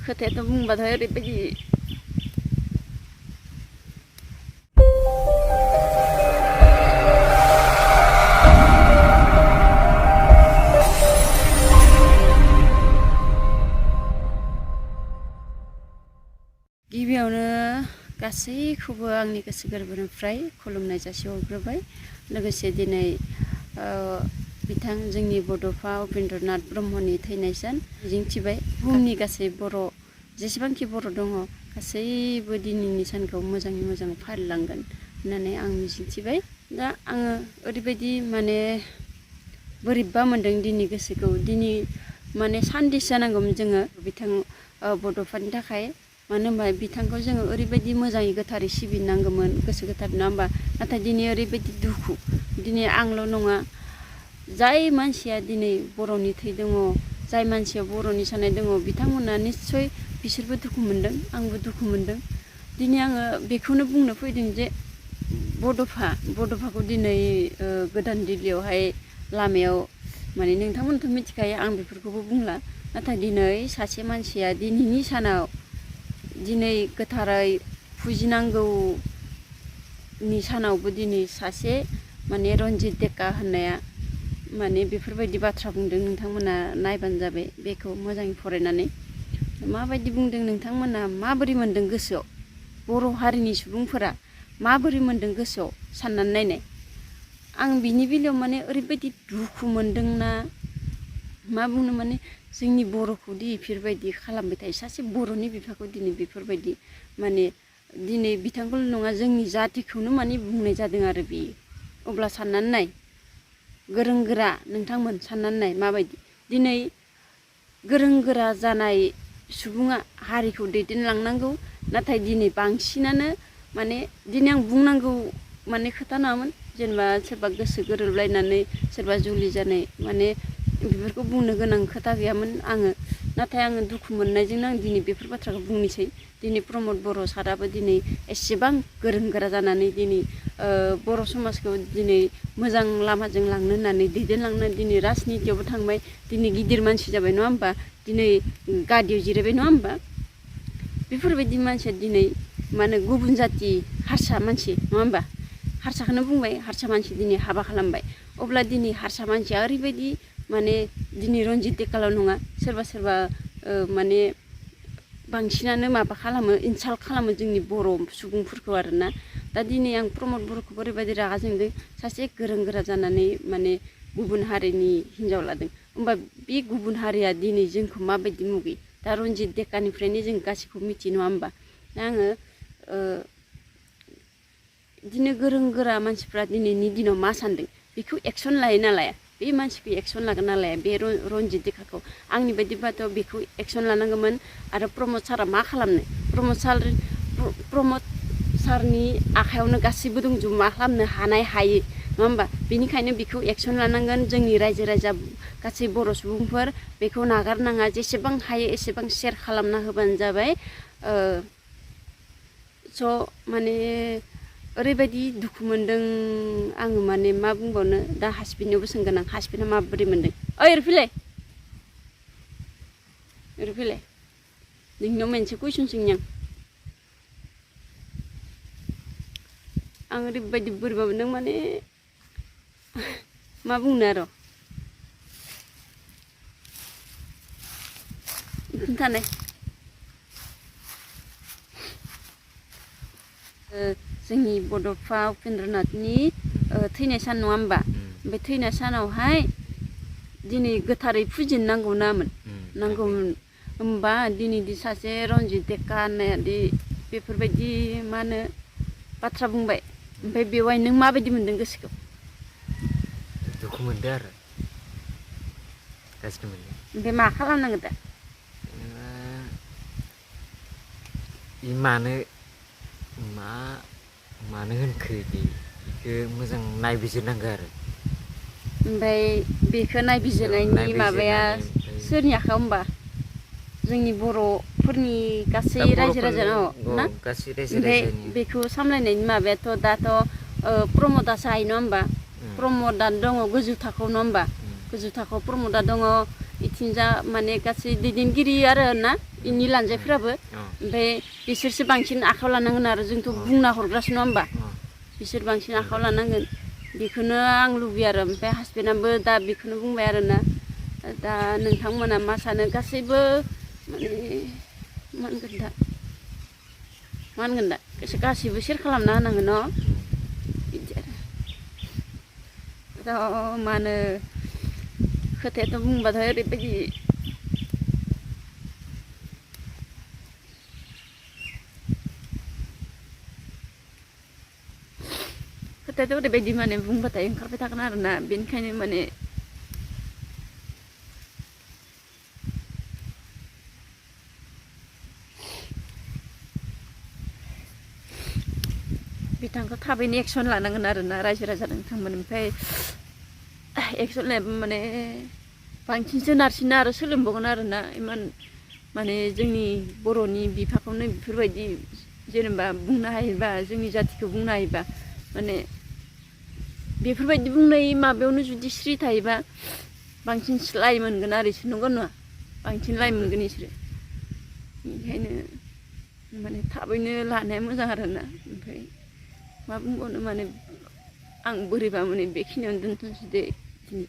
खोथायाथ' बुंबाथाय ओरैबायदि गिबियावनो गासैखौबो आंनि गोसो गोरबोनिफ्राय खुलुमनाय जासिहरग्रोबाय। लोगोसे दिनै बिथां जोंनि बड'फा उपेन्द्रनाथ ब्रह्मनि थैनाय सान मिजिंथिबाय बुहुमनि गासै बर' जेसेबांखि बर' दङ गासैबो दिनैनि सानखौ मोजाङै मोजां फालिलांगोन होननानै आं मिजिंथिबाय। दा आङो ओरैबायदि माने बोरैबा मोन्दों दिनै गोसोखौ। दिनै माने सान्दिस जानांगौमोन जोङो बिथां बड'फानि थाखाय। मानो होनबा बिथांखौ जोङो ओरैबायदि मोजाङै गोथारै सिबिनांगौमोन गोसो गोथार नङा होमबा। नाथाय दिनै ओरैबायदि दुखु, दिनै आंल' नङा, जाय मानसिया दिनै बर'नि थै दङ, जाय मानसिया बर'नि साननाय दङ, बिथांमोना निस्सय बिसोरबो दुखु मोन्दों, आंबो दुखु मोन्दों। दिनै आङो बेखौनो बुंनो फैदों जे बड'फाखौ दिनै गोदान दिल्लीयावहाय लामायाव माने नोंथांमोनथ' मिथिखायो, आं बेफोरखौबो बुंला। नाथाय दिनै सासे मानसिया दिनैनि सानाव दिनै गोथारै फुजिनांगौनि सानावबो दिनै सासे माने रन्जित डेका होननाया माने बेफोरबायदि बाथ्रा बुंदों। नोंथांमोना नायबानो जाबाय बेखौ मोजाङै फरायनानै। माबायदि बुंदों नोंथांमोना माबोरै मोन्दों गोसोआव, बर' हारिनि सुबुंफोरा माबोरै मोन्दों गोसोआव साननानै नायनाय। आं बिनि बेलायाव माने ओरैबायदि दुखु मोन्दोंना मा बुंनो, माने जोंनि बर'खौदि बेफोरबायदि खालामबाय थायो, सासे बर'नि बिफाखौ दिनै बेफोरबायदि माने दिनै बिथांखौल' नङा जोंनि जातिखौनो माने बुंनाय जादों आरो बेयो। अब्ला साननानै नाय, गोरों गोरा नोंथांमोन साननानै नाय माबायदि। दिनै गोरों गोरा जानाय सुबुङा हारिखौ दैदेनलांनांगौ, नाथाय दिनै बांसिनानो माने दिनै आं बुंनांगौ माने खोथा नङामोन, जेनेबा सोरबा गोसो गोरोबलायनानै सोरबा जुलि जानाय माने बेफोरखौ बुंनो गोनां खोथा गैयामोन आङो। नाथाय आङो दुखु मोननायजोंनो आं दिनै बेफोर बाथ्राखौ बुंनोसै। दिनै प्रमद बर' साराबो दिनै एसेबां गोरों गोरा जानानै दिनै बर' समाजखौ दिनै मोजां लामाजों लांनो होननानै दैदेनलांनो दिनै राजनितियावबो थांबाय, दिनै गिदिर मानसि जाबाय नङा होमबा, दिनै गादियाव जिरायबाय नङा होमबा। बेफोरबायदि मानसिया दिनै माने गुबुन जाति हारसा मानसि नङा होमबा, हारसाखौनो बुंबाय, हारसा मानसि दिनै हाबा खालामबाय। अब्ला दिनै हारसा मानसिया ओरैबायदि माने दिनै रन्जित डेकाल' नङा, सोरबा सोरबा माने बांसिनानो माबा खालामो, इनसाल्ट खालामो जोंनि बर' सुबुंफोरखौ आरोना। दा दिनै आं प्रमद बर'खौ ओरैबायदि रागा जोंदों, सासे गोरों गोरा जानानै माने गुबुन हारिनि हिन्जाव लादों। होमबा बे गुबुन हारिया दिनै जोंखौ माबायदि मुगैयो। दा रन्जित डेकानिफ्रायनो जों गासैखौबो मिथियो नङा होमबा। दा आङो बिदिनो गोरों गोरा मानसिफ्रा दिनैनि दिनाव मा सान्दों बेखौ एक्सन लायो ना लाया, बे मानसिखौ एक्सन लागोन ना लाया, बे रन्जित डेकाखौ। आंनि बायदिबाथ' बेखौ एक्सन लानांगौमोन। आरो प्रमद सारा मा खालामनो, प्रमद सारनि आखायावनो गासैबो दंजोबो, मा खालामनो हानाय हायो नङा होमबा। बेनिखायनो बेखौ एक्सन लानांगोन जोंनि रायजो राजा गासै बर' सुबुंफोर। बेखौ नागारनाङा, जेसेबां हायो एसेबां सेयार खालामना होबानो जाबाय। स' माने ओरैबायदि दुखु मोन्दों आङो, माने मा बुंबावनो। दा हासबेन्डनियावबो सोंगोन आं, हासबेन्डआ माबोरै मोन्दों। ओइ ओरै फैलाय, ओरै फैलाय, नोंनियाव मोनसे कुइसन सोंनि आं ओरैबायदि बोरैबा मोन्दों, माने मा बुंनो आरो खोन्थानाय। जोंनि बड'फा उपेन्द्रनाथनि थैनाय सान नङा होमबा। ओमफ्राय थैनाय सानावहाय दिनै गोथारै फुजिनो नांगौमोन होमबा दिनैदि सासे रन्जित डेका होननायादि बेफोरबायदि मा होनो बाथ्रा बुंबाय। ओमफ्राय बेवहाय नों माबायदि मोन्दों गोसोखौ? दुखु मोनदों आरो गाज्रि मोनदों। ओमफ्राय मा खालामनांगौ दा? मानो होनखो बेखौ मोजां नायबिजिरनांगौ आरो। ओमफ्राय बेखौ नायबिजिरनायनि माबाया सोरनि आखायाव होमबा? जोंनि बर'फोरनि गासै रायजो राजानाव ना? गासै रायजो ओमफ्राय राजानि बेखौ सामलायनायनि माबायाथ' दाथ' प्रमदासो हायो नङा होमबा। प्रमदा दङ गोजौ थाखोआव नङा होमबा। गोजौ थाखोआव प्रमदा दङ, इथिंजा माने गासै दैदेनगिरि आरो ना इनि लानजायफोराबो ओमफ्राय बिसोरसो बांसिन आखायाव लानांगोन आरो जोंथ' बुंना हरग्रासो नङा होमबा बिसोर बांसिन आखायाव लानांगोन बेखौनो आं लुबैयो आरो ओमफ्राय हासबेन्डआबो दा बेखौनो बुंबाय आरोना दा नोंथांमोना मा सानो गासैबो माने मा होनगोन दा गासैबो सेयार खालामना होनांगोन न' बिदि आरो मा होनो खोथायाथ' बुंबाथाय ओरैबायदि खोथायाथ' ओरैबायदि माने बुंबाथाय ओंखारबाय थागोन आरोना बेनिखायनो माने बिथांखौ थाबैनो एक्सन लानांगोन आरोना रायजो राजा नोंथांमोन ओमफ्राय एक्सन लायाबा माने बांसिनसो नारसिनो आरो सोलोंबावगोन आरोना इमान माने जोंनि बर'नि बिफाखौनो बेफोरबायदि जेनेबा बुंनो हायोबा जोंनि जाथिखौ बुंनो हायोबा माने बेफोरबायदि बुंनाय माबायावनो जुदि स्रि थायोबा बांसिन लाइ मोनगोन आरो इसोर नंगौ नङा बांसिन लाइ मोनगोन इसोरो बेनिखायनो माने थाबैनो लानाया मोजां आरोना ओमफ्राय मा बुंबावनो माने आं बोरैबा माने बेखिनियावनो दोनथ'नोसै दे दिनै